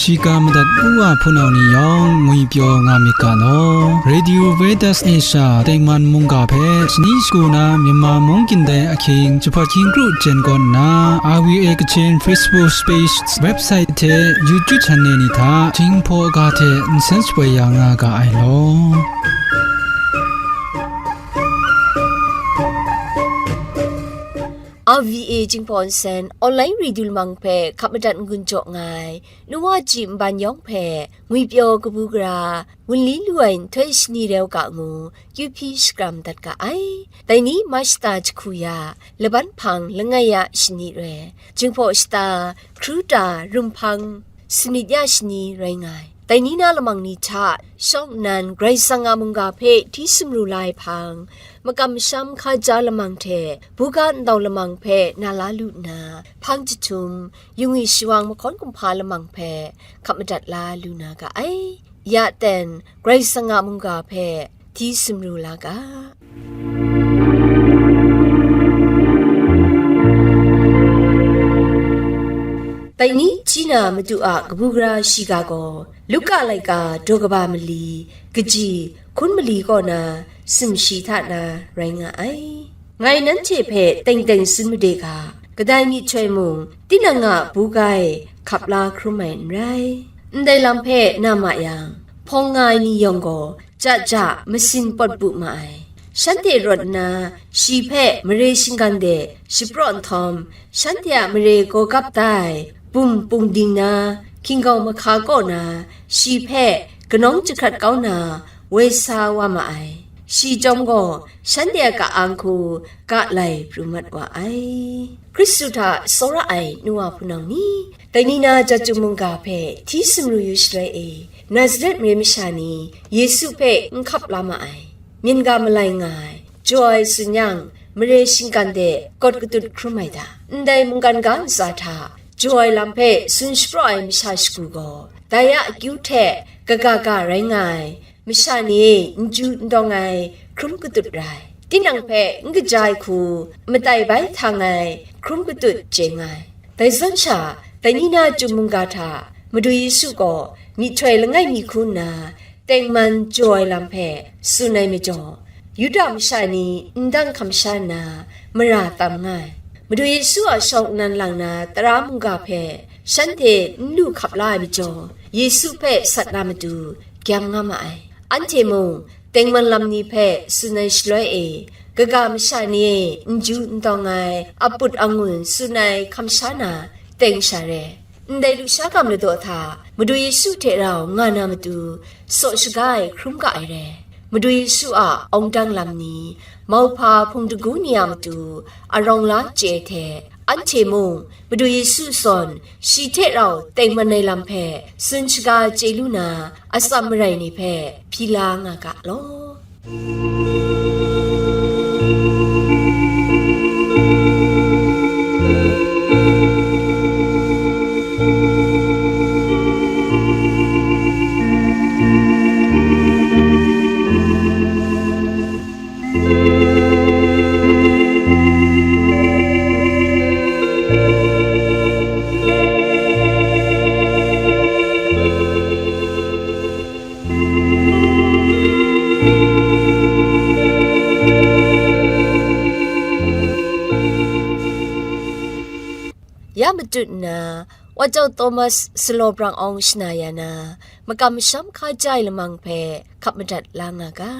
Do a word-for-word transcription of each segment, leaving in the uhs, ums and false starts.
Shiga madat u wa hpunau ni yawng ngwipyaw nga myit ga law. Radio Veritas Asia tengman mungga hpe shani shagu na Myanmar mung gindai ahkying jahpawt hkying kru jen kaw nna, R V A Kachin Facebook page, website hte YouTube channel ni hta Jinghpaw ga hte nsen shapoi ya nga ga ai law. R V A Jinghpaw Nsen online radio lamang hpe hkap madat n-gun jaw nga ai, nu wa ji nban yawng hpe ngwipyaw kabu gara, wunli lu ai nhtoi shani rau ga ngu, kyu hpyi shakram dat ga ai. Dai ni ma shata jahku ya, laban hpang langai ya shani rai, Jinghpaw shata, hkru ta, rumhpang, sanit ya shani rai nga ai. Dai ni na lamang ni hta shawng nnan Karai Kasang a mungga hpe hti sumru la ai hpang, makam masham hkaja lamang hte buga ndau lamang hpe na la lu nna, hpang jahtum, yungwi shawang mahkawn kumhpa lamang hpe hkap madat la lu na ga ai. Ya ten, Karai Kasang a mungga hpe hti sumru la ga. Dai ni hti na Madu a kabu gara shiga gaw, Luka laika daw kaba mali, kaji, hkun mali kaw na, sumshi hta na rai nga ai. Ngai nanhte hpe teng teng tsun made ga, kadai myihtoi mung, tinang a buga e hkap la hkrum ai n rai. Ndai lam hpe na ma yang, hpawng nga ai ni yawng gaw, ja ja masin pawt bu ma ai. Shanhte rawt nna, shi hpe mare shinggan de shapraw nhtawm, shanhte a mare gaw gap da ai bum pungding na, hkinggau mahka kaw na, shi hpe kanawng jahkrat kau na, woi sa wa ma ai. Shi chyawm gaw, shanhte a ka-ang hku ga lai pru mat wa ai. Hkristu hta tsawra ai nu wa hpunau ni, dai ni na Chyum mungga hpe hti sumru yu shaloi e, Nazaret mare masha ni Yesu hpe n hkap la ma ai, myin ga malai nga ai, jaw ai tsun yang, mare shinggan de kawt katut hkrum ai da. Ndai mungkan ga ntsa hta jaw ai lam hpe tsun shapraw ai masha shagu gaw, dai a akyu hte kaga ga rai nga ai, masha ni e n ju n dawng ai hkrum katut rai, tinang hpe n kaja ai hku matai bai htang ai hkrum katut chye nga ai. Dai zawn sha, dai ni na Chyum mungga hta Madu Yesu gaw myihtoi langai mi hku nna tengman jaw ai lam hpe tsun ai majaw, Yuda masha ni ndang hkam sha nna mara tam nga ai. Madu Yesu a shawng nnan lang na tara mungga hpe shanhte n lu hkap la ai majaw, Yesu hpe sat na matu gyam nga ma ai. Anhte mung tengman lam ni hpe tsun ai shaloi e, kaga masha ni e n ju n dawng ai, aput angun tsun ai hkam sha na teng sha re. Ndai lusha gam ladaw hta Madu Yesu hte rau nga na matu, saw shaga ai hkrum ga ai re. Madu Yesu a awng dang lam ni, mauhpa hpung dagu ni a matu, arawng la chye hte, anhte mung Madu Yesu zawn shi hte rau tengman ai lam hpe tsun shaga chye lu na, atsam marai ni hpe hpyi la nga ga law. Ya matut nna, Wa Jau Thomas salaw brang awng shana ya na, makam masham hkaja ai lamang hpe hkap madat la nga ga.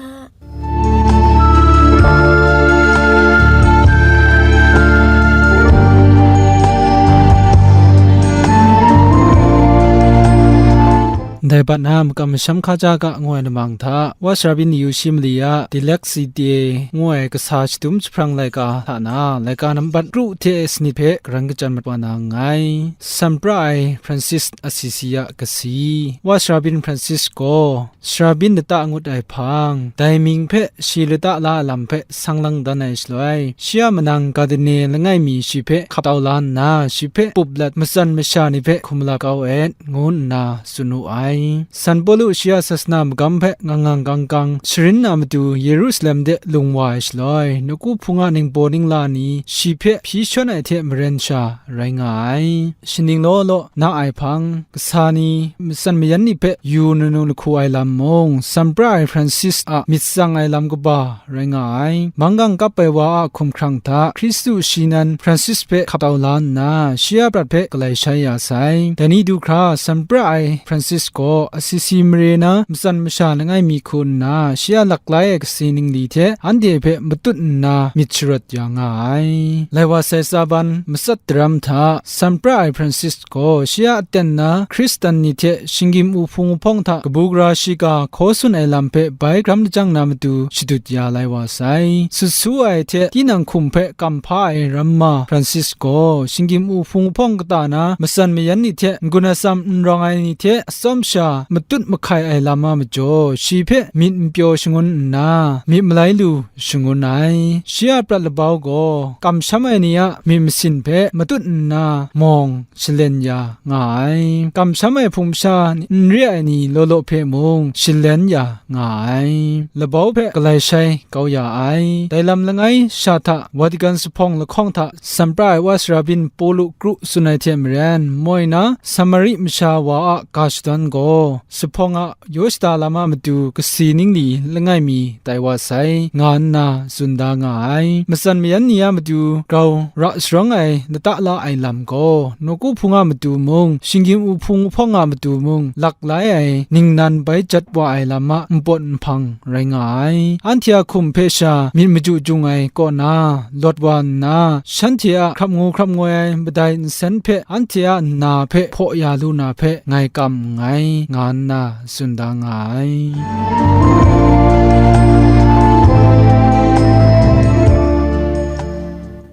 Ndai bat na makam masham hkaja ga ngu ai lamang hta, Wa Sara Byin Yu Shi Mali a Dilak Site ngu ai kasa shadum jahprang laika hta na, laika nambat kru hte sanit hpe karan kachyan mat wa na nngai. San pra ai Francis Assisi a kasi. Wa Sara Byin Francis gaw, Sara Byin lata ngut ai hpang, dai mying hpe shi lata la ai lam hpe sang lang dan ai shaloi, shi a manang Gardene langai mi shi hpe hkap tau la nna, shi hpe pup lat matsan masha ni hpe hkum la kau et, ngu nna tsun wu ai. San Pawlu shi a sasana magam hpe ngang ngang gang gang sharin na matu Yerusalem de lung wa ai shaloi, nawku hpung a ningbaw ningla ni shi hpe hpyi shawn ai hte maren sha rai nga ai. Shaning law law na ai hpang, kasa ni, matsan mayan ni hpe yu nanu lahku ai lam mung, Sanpra ai Francis a myit tsang ai lam kaba, rai nga ai. Manggang kap ai wa a hkumhkrang hta Hkristu shi nan Francis hpe hkap tau la nna, shi a prat hpe galai shai ya sai. Dai ni du hkra, Sanpra ai Francis gaw Assisi mare na matsan masha langai mi hku nna, shi a laklai ai kasi ningli hte anhte hpe matut nna myit sharawt ya nga ai. Lai wa sai tsa ban matsat daram hta, Sanpra ai Francis gaw shi a aten na Hkristan ni hte shinggyim u hpung u hpawng hta kabu gara shiga hkaw tsun ai lam hpe bai gram lajang na matu shadut ya lai wa sai. Sut su ai hte tinang hkum hpe kam hpa ai ramma Francis gaw, shinggyim u hpung u hpawng kata na matsan mayan ni hte n-gun atsam n rawng ai ni hte atsawm sha matut mahkai ai lam a majaw, shi hpe myit n pyaw shangun nna, myit malai lu shangun ai. Shi a prat labau gaw, kamsham ai ni a myit masin hpe matut nna mawng shalen ya nga ai. Kamsham ai hpung masha n re ai ni law law hpe mung shalen ya nga ai. Labau hpe galai shai kau ya ai. Dai lam langai sha hta Vatican zuphpawng lahkawng hta Sanpra ai wa sara byin Pawlu kru tsun ai hte maren, moi na Samari masha wa a ga shadawn gaw, zuphpawng a yaw shada lam a matu kasi ningli langai mi tai wa sai, nga nna tsun da nga ai. Matsan mayan ni a matu grau ra sharawng ai lata la ai lam gaw, nawku hpung a matu mung, shinggyim u hpung u hpawng a matu mung, laklai ai ningnan bai jat wa ai lam a npawt nhpang rai nga ai. Anhte a hkum hpe sha myit maju jung ai kaw na lawt wa nna, shanhte a hkrap ngu hkrap ngoi ai madai nsen hpe anhte a nna hpe hpaw ya lu na hpe ngai kam nngai, nga nna tsun da nga ai.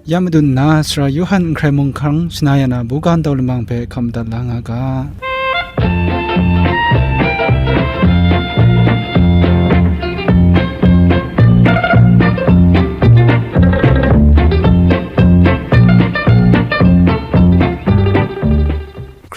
Ya madun nna, Sara Yawhan Nhkrai Mung Hkrang shana ya na buga ntau lamang hpe hkam madat la nga ga.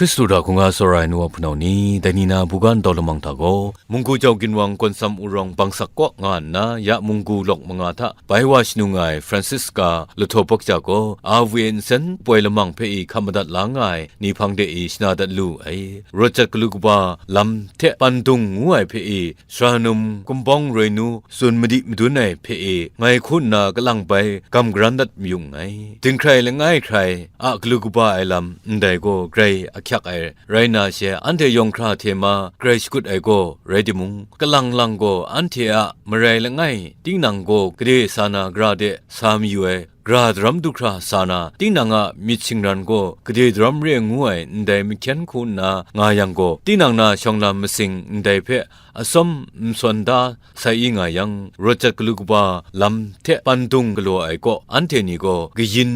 Hkristu hta hkungga tsawra ai nu wa hpunau ni, dai ni na buga ntau lamang hta gaw, munggu jau ginwang Gawnsam Urawng Bangsak kaw nga nna, ya munggu lawk manga hta bai wa shanung ai Francisca Lotho Bakja gaw, a we nsen poi lamang hpe i hkam madat la nga ai ni hpang de i shana dat lu ai. Rawt jat galu kaba lam hte pandung ngu ai hpe i, sara num kumbawng roi nu tsun madi madun ai hpe e, ngai hku nna kalang bai gam garan dat mayung nngai. Dinghkrai langai hkrai a galu kaba ai lam ndai gaw grai ahkyak ai rai na she, anhte yawng hkra hte ma grai shakut ai gaw rai timung, kalang lang gaw anhte a marai langai tingnang gaw gade sa na gara de sa mayu ai, gara daram du hkra sa na, tinang a myit shingran gaw gade daram re ngu ai ndai mahkyen hku nna nga yang gaw, tinang na shawng lam masing ndai hpe atsawm n sawn da sai i nga yang, rawt jat galu kaba lam hte pandung galaw ai kaw, anhte ni gaw kayin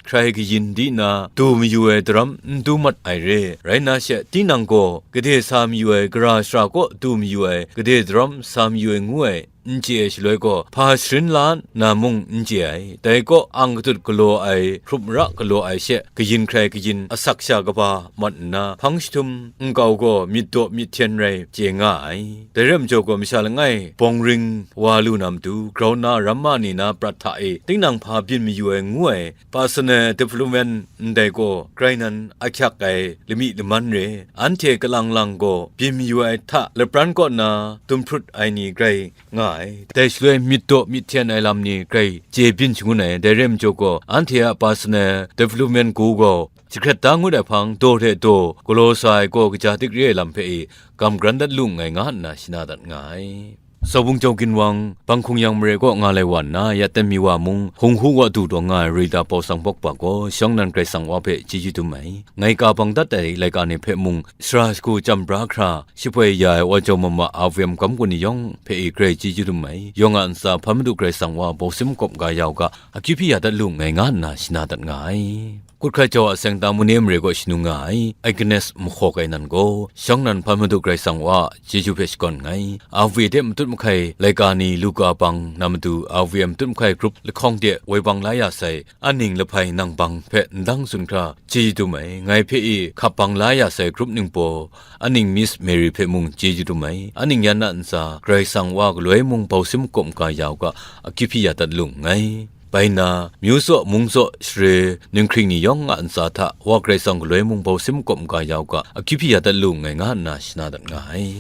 hkrai kayin di nna du mayu ai daram n du mat ai re. Rai nna she, tinang gaw gade sa mayu ai gara shara kaw du mayu ai gade daram sa mayu ai ngu ai, n chye ai shaloi gaw, hpa sharin la na mung n chye ai. Dai kaw, ang katut galaw ai, hkrup mara galaw ai she, kayin hkrai kayin asak sha kaba mat nna, hpang jahtum nkau gaw myit daw myit hten rai chye nga ai. Dai rai majaw gaw, masha langai bawng ring wa lu na matu, grau na ramma ni na prat hta e tinang hpa byin mayu ai ngu ai, personal development ndai gaw, grai nan ahkyak ai lami laman re. Anhte kalang lang gaw byin mayu ai hta lapran kaw nna dum hprut ai ni grai nga ai. Dai shaloi myit daw myit hten ai lam ni grai chye byin shangun ai. Dai rai majaw gaw, anhte a personal development gaw gaw jahkrat da ngut ai hpang, daw hte daw galaw sa ai gaw kaja dik re ai lam hpe i gam garan dat lu nngai, nga nna shana dat nga ai. Sawbung jau ginwang, Bang Hkung Yang mare kaw nga lai wa nna, ya ten mi wa mung, hung hu wa du taw nga ai Rita Pawsang Bawk pa gaw, shawng nan Karai Kasang Wa hpe chyeju dum ai. Ngai ka bang dat ai laika ni hpe mung, sara shagu chyam bra hkra, shapoi ya ai wa jau mama a V M kam kun ni yawng hpe i grai chyeju dum ai. Yawng a ntsa hpa Madu Karai Kasang Wa baw sim kawp ga ya u ga, akyu hpyi ya dat lu nngai, nga nna shana dat nga ai. Kut hkrai jau a seng Tamune mare kaw shanu nga ai Agnes mahkaw kainan gaw, shawng nnan hpa Madu Karai Kasang wa a chyeju hpe shakawn nngai. Avi de matut mahkai laika ni lu ga bang na matu, avi matut mahkai grup lahkawng de woi bang la ya sai, aning lahpai nang bang hpe ndang tsun hkra chyeju dum ai, ngai hpe i hkap bang la ya sai grup ningbaw, aning Miss Mary hpe mung chyeju dum ai, aning yan na ntsa Karai Kasang wa galoi mung bau sim makawp maga ya u ga, akyu hpyi ya dat lu nngai. Bai nna, myu tsaw, mung tsaw, share, ninghkring ni yawng a ntsa hta, wa Karai Kasang galoi mung bau sim makawp maga ya u ga, akyu hpyi ya dat lu nngai nga nna shana dat nga ai.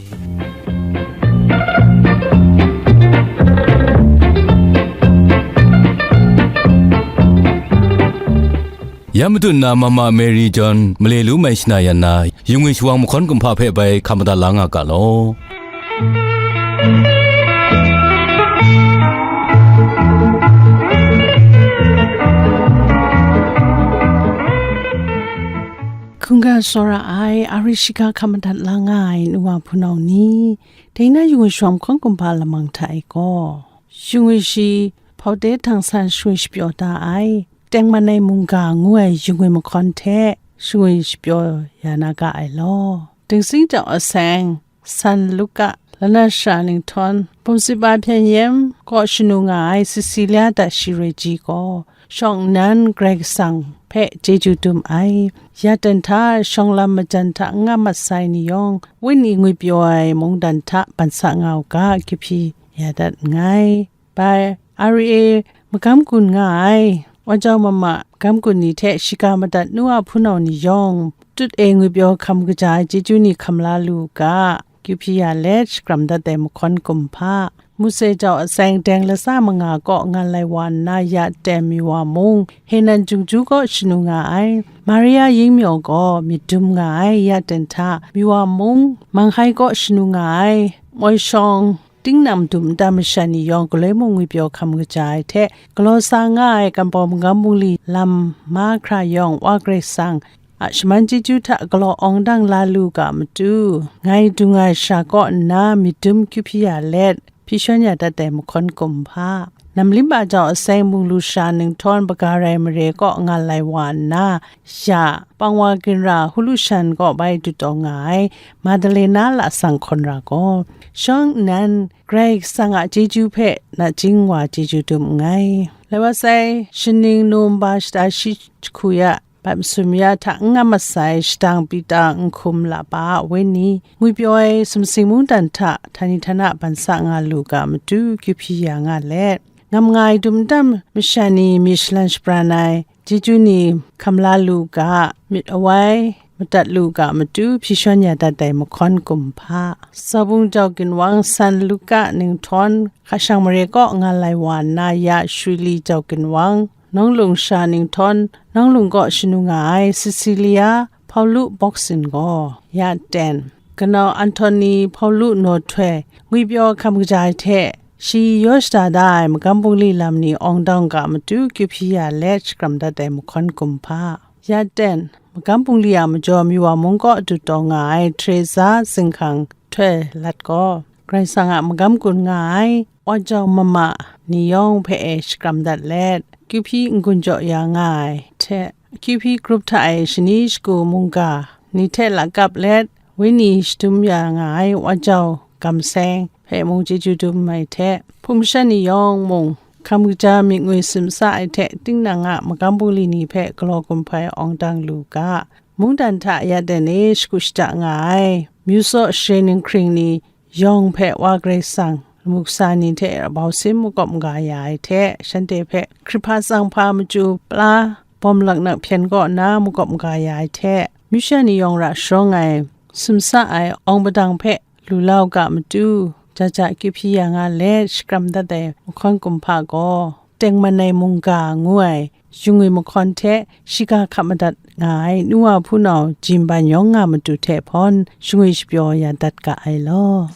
Ya matu nna Mama Mary John male lu mai shana yan na, yungwi shawang mahkawn kumhpa hpe bai hkam madat la nga ga law. Hkungga tsawra ai, ari shiga hkam madat la nga ai nu wa hpunau ni, dai na yungwi shawang mahkawn kumhpa lamang hta e gaw, shingwi shi hpaute htang san shingwi shapyaw da ai, tengman ai mungga ngu ai yungwi mahkawn hte shingwi shapyaw ya na ga ai law. Dingsing jau aseng, San Luka, lana sara ninghtawn, bumsiba hpyen yem kaw shanu nga ai Cecilia da shi rai ji gaw, shawng nnan Karai Kasang hpe chyeju dum ai. Ya ten hta shawng lam majan hta n nga mat sai ni yawng, wenyi ngwipyaw ai mungdan hta ban sa nga u ga, kyu hpyi ya dat nngai. Bai, R E A magam gun nga ai, wa jau mama magam gun ni hte shiga madat nu a hpunau ni yawng, tut e ngwipyaw hkam kaja ai chyeju ni hkam la lu u ga, kyu hpyi ya let, shakram dat ai mahkawn kumhpa, Mose jau aseng deng latsa manga kaw ngan lai wa nna ya ten Miwa mung, Henan Jungju kaw shanu nga ai, Maria Yingmyaw gaw myit dum nga ai, ya ten hta Miwa mung, Manghai kaw shanu nga ai, moi shawng, tingnang dum nta masha ni yawng galoi mung ngwipyaw hkam kaja ai hte, galaw sa nga ai Kambawm Magam Bungli lam mahkra yawng Wa Karai Kasang a shaman chyeju hta galaw awng dang la lu ga matu, ngai dung ai sha kaw nna myit dum kyu hpyi ya let, hpyi shawn ya dat ai mahkawn kumhpa, Namlimba jau aseng munglu sha ninghtawn Bagarai mare kaw nga lai wa nna, ya, pangwa ginra Hulu shan kaw bai dut taw nga ai Madalena lasang hkawn ra gaw, shawng nnan Karai Kasang a chyeju hpe nachying wa chyeju dum nngai. Lai wa sai, shaning Nowemba shata shi jahku ya, bat masum ya hta n nga mat sai, shadang Pita nhkum lapa a wenyi, ngwipyaw ai sumsing mungdan hta htani htana ban sa nga lu ga matu, kyu hpyi ya nga let, ngam nga ai dum nta masha ni myit shalan shapran ai, chyeju ni hkam la lu ga, myit awai madat lu ga matu, hpyi shawn ya dat ai mahkawn kumhpa, Zabung jau ginwang San Luka ninghtawn, hkashang mare kaw nga lai wa nna ya Shwili jau ginwang, Nawng Lung sha ninghtawn, Nawng Lung kaw shanu nga ai Cecilia Paulu Boksin gaw, ya ten, kanau Anthony Paulu Nawhtoi, ngwipyaw hkam kaja ai hte, shi yaw shada da ai Magam Bungli lam ni awng dang ga matu, kyu hpyi ya let, shakram dat ai mahkawn kumhpa, ya ten, Magam Bungli a majaw Miwa mung kaw dut taw nga ai Teresa Zinghkang Htoi Lat gaw, Karai Kasang a magam gun nga ai, wa jau mama ni yawng hpe e shakram dat let, kyu hpyi n-gun jaw ya nga ai hte, kyu hpyi grup hta e shani shagu mungga ni hte lakap let, wenyi shadum ya nga ai wa jau gamseng hpe mung chyeju dum ai hte, hpung masha ni yawng mung, hkam kaja myit ngwi simsa ai hte, tingnang a magam bungli ni hpe galaw gumhpai awng dang lu ga, mungdan hta ya ten e shagu shada nga ai, myu tsaw share ninghkring ni yawng hpe Wa Karai Kasang lamu kasa ni hte bau sim makawp maga ya ai hte, shanhte hpe hkrip hpa tsang hpa machyu pla bawm laknak hpyen kaw nna makawp maga ya ai hte, myu sha ni yawng ra sharawng ai, simsa ai awng padang hpe lu la u ga matu, ja ja kyu hpyi ya nga let shakram dat ai mahkawn kumhpa gaw, tengman ai mungga ngu ai shingwi mahkawn hte shiga hkap madat nga ai nu wa hpunau jimban yawng nga matu hte hpawn shingwi shapyaw ya dat ga ai law.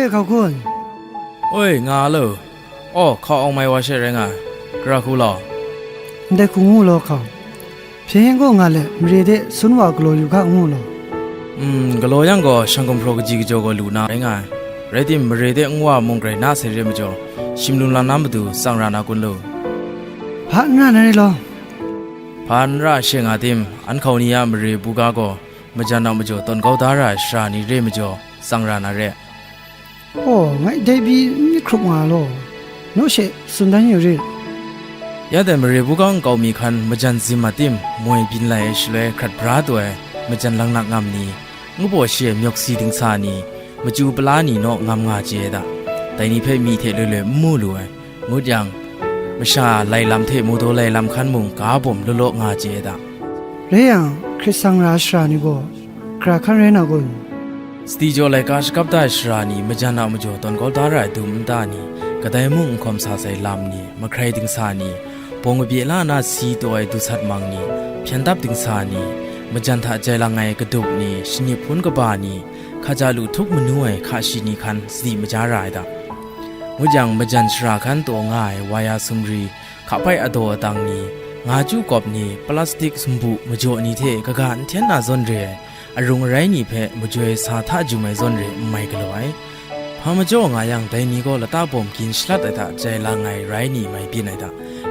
Hkau kun? Oi, nga a lo. Aw, hkau awng mai wa she rai nga ai. Gara hku law? Ndai hku ngu law hkau. Hpyen yen gaw nga let, mare de sun wa galaw yu ga ngu law? Mm, galaw yang gaw, shang gumhpraw kaji kajaw gaw lu na rai nga ai. Rai tim, mare de nwa mung grai na sai re majaw, shim lum lam na matu tsang ra na kun lu? Hpa n ra na re law? Hpa n ra she nga tim, an hkau ni a mare buga gaw, majan a majaw tawn kau da ra ai sara ni re majaw, tsang ra na re. Aw, ngai dai pyi n myit hkrup nga law, naw she tsun dan yu rit. Ya dai mare buga nkau mi hkan majan zim a tim moi byin lai ai shaloi hkrat bra taw ai majan langnak ngam ni, ngu baw shi ai myawk si dingsa ni, machyu pala ni naw ngam nga chye ai da. Dai ni hpe myi hte loi loi n mu lu ai. Ngut yang, masha lai lam hte mawdaw lai lam hkan mung ga bawm law law nga chye ai da. Rai yang, hkrit sang ra ai sara ni gaw, gara hkan rai na kun? Sadi jaw laika shakap da ai sara ni majan a majaw tawn kau da ra ai dum nta ni, kadai mung n hkawm sa sai lam ni, mahkrai dingsa ni, bawng kabye la na si taw ai dusat mang ni, hpyen dap dingsa ni, majan hta jai lang ai kadup ni, shanip hpun kaba ni, hkaja lu htup manu ai hka shi ni hkan sadi maja ra ai da. Ngut yang, majan shara hkan taw nga ai waya sumri, hkapai adaw adang ni, nga chyu kawp ni, plastik sumbu majaw ni hte kaga n hten na zawn re ai, arung arai ni hpe majoi sa hta jum ai zawn re n mai galaw ai. Hpa majaw nga yang, dai ni gaw lata bawm gin shalat ai hta jai lang ai rai ni mai byin ai da.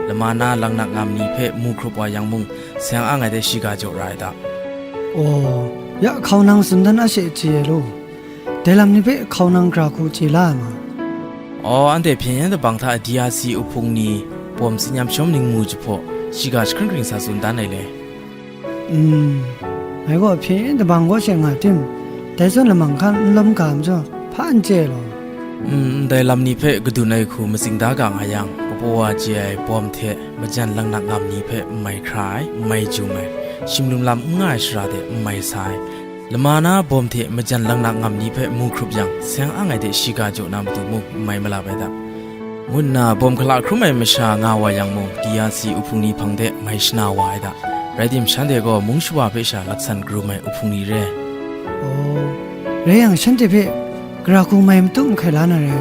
Lama na langnak ngam ni hpe mu hkrup wa yang mung, seng ang ai de shiga jaw ra ai da. Aw, ya hkau nang tsun dan a she chye ai law? Dai lam ni hpe hkau nang gara hku chye la ai ma? Aw, anhte hpyen yen dabang hta D R C uhpung ni bawm tsin yam shawm ningmu jahpaw, shiga jahkring hkring sa tsun dan ai le? Mm, ngai gaw hpyen yen dabang kaw she nga tim, dai zawn lamang hkan n lawm ga majaw, hpa n chye law? Mm, ndai lam ni hpe kadun ai hku matsing da ga nga yang, kapaw wa chye ai bawm hte majan langnak ngam ni hpe n mai hkra ai, n mai jum ai, shim lum lam n nga ai shara de n mai sa ai, lama na bawm hte majan langnak ngam ni hpe mu hkrup yang, seng ang ai de shiga jaw na matu mung n mai malap ai da, ngu nna bawm hkala hkrum ai masha nga wa yang mung, D R C uhpung ni hpang de mai shana wa ai da. Rai tim, shanhte gaw mung shawa hpe sha laksan karum ai uhpung ni re. Aw, rai yang, shanhte hpe gara hku mai matu n hkai la na re.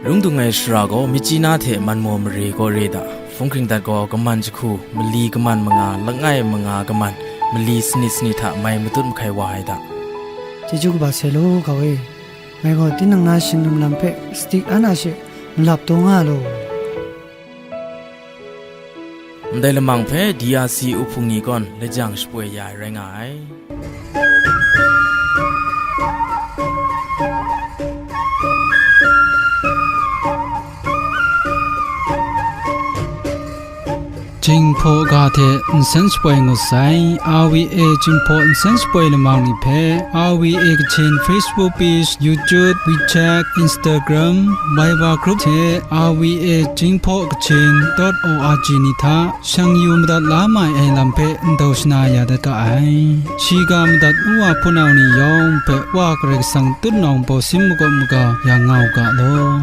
Rung dung ai shara gaw, myit chyi na hte man maw mare gaw re da, hpung hkring dat gaw kaman jahku, mali kaman manga, langai manga kaman, mali sanit sanit hta mai matut mahkai wa ai da. Chyeju kaba sai law, hkau e. Ngai gaw tinang na shim lum lam hpe sadi an a she malap taw nga law. Ndai lamang hpe D R C uhpung ni gawn lajang shapoi ya ai rai nga ai. Jinghpaw ga hte nsen shapoi ngut sai, R V A Jinghpaw nsen shapoi lamang ni hpe, R V A Kachin Facebook page, YouTube, WeChat, Instagram, Viber group hte R V A Jinghpaw Kachin dot O R G ni hta shang yu madat la mai ai lam hpe ndau shana ya dat ga ai. Shiga madat u wa hpunau ni yawng hpe Wa Karai Kasang tutnawng bawsin makawp maga ya nga u ga law.